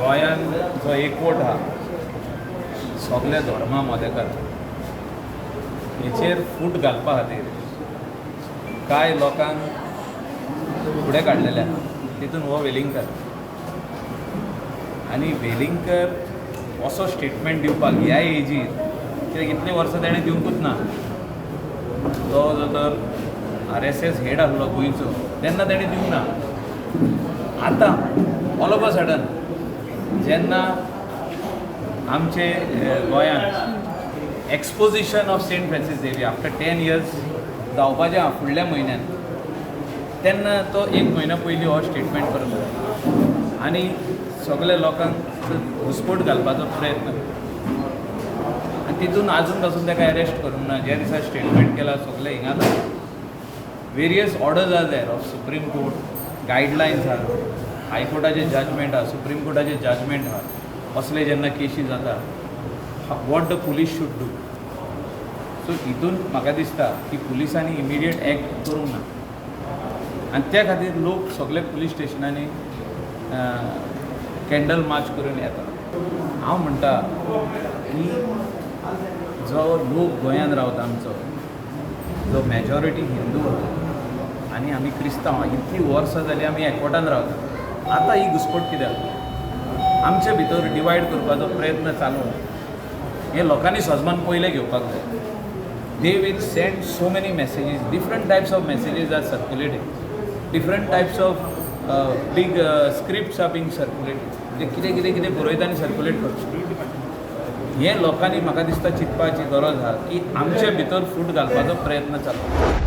गोंयान जो एकवट आहा सगल्या धर्मा मदेकार, हेचेर फूट घालपा खातीर कांय लोकांक फुडें काडलेले आहा. तितून हो वेलिंगकर. आनी वेलिंगकर असो स्टेटमेंट दिवपाक ह्या एजीर, कित्याक इतलीं वर्सां ताणें दिवंकूच ना. तो जो तर आरएसएस हेड आसलो गोंयचो, तेन्ना ताणें दिवंक ना. आतां ऑल ऑफ अ सडन जेन्ना आमचे गोंयांत Exposition of Saint Francis Xavier after 10 years जावपाचें आहा फुडल्या म्हयन्यान, तेन्ना तो एक म्हयन्या पयलीं हो स्टेटमेंट करता आनी सगल्या लोकांक घुस्पूट घालपाचो प्रयत्न करता. आनी तितून आजून पासून ताका अरेस्ट करूंक ना. ज्या दिसा स्टेटमेंट केला, सगळे हिंगा various orders are there of Supreme Court, guidelines आहा, हायकोर्टाचे जजमेंट आहा, सुप्रीम कोर्टाचे जजमेंट आहा. असले जेन्ना केशी जाता, what the police should do. So हितून म्हाका दिसता की पुलिसांनी इमिडिएट एक्ट करूंक ना आनी त्या खातीर लोक सगळे पुलीस स्टेशनांनी कॅन्डल मार्च करून येता. हांव म्हणटा की जो लोक गोंयांत रावता, आमचो जो मॅजॉरिटी हिंदू आहा आनी आमी क्रिस्तांव, इतलीं वर्सां जालीं आमी एकवटान रावता. आतां ही घुस्पट कित्याक? आमचे भितर डिवायड करपाचो प्रयत्न चालू आहा. हें लोकांनी सजमान पयलें घेवपाक जाय. They will send so many messages, different types of messages are circulating, different types of big scripts are being circulated. म्हणजे कितें कितें कितें बरयता आनी सर्क्युलेट करता. हें लोकांनी म्हाका दिसता चिंतपाची गरज आहा की आमचे भितर फूट घालपाचो प्रयत्न चालू.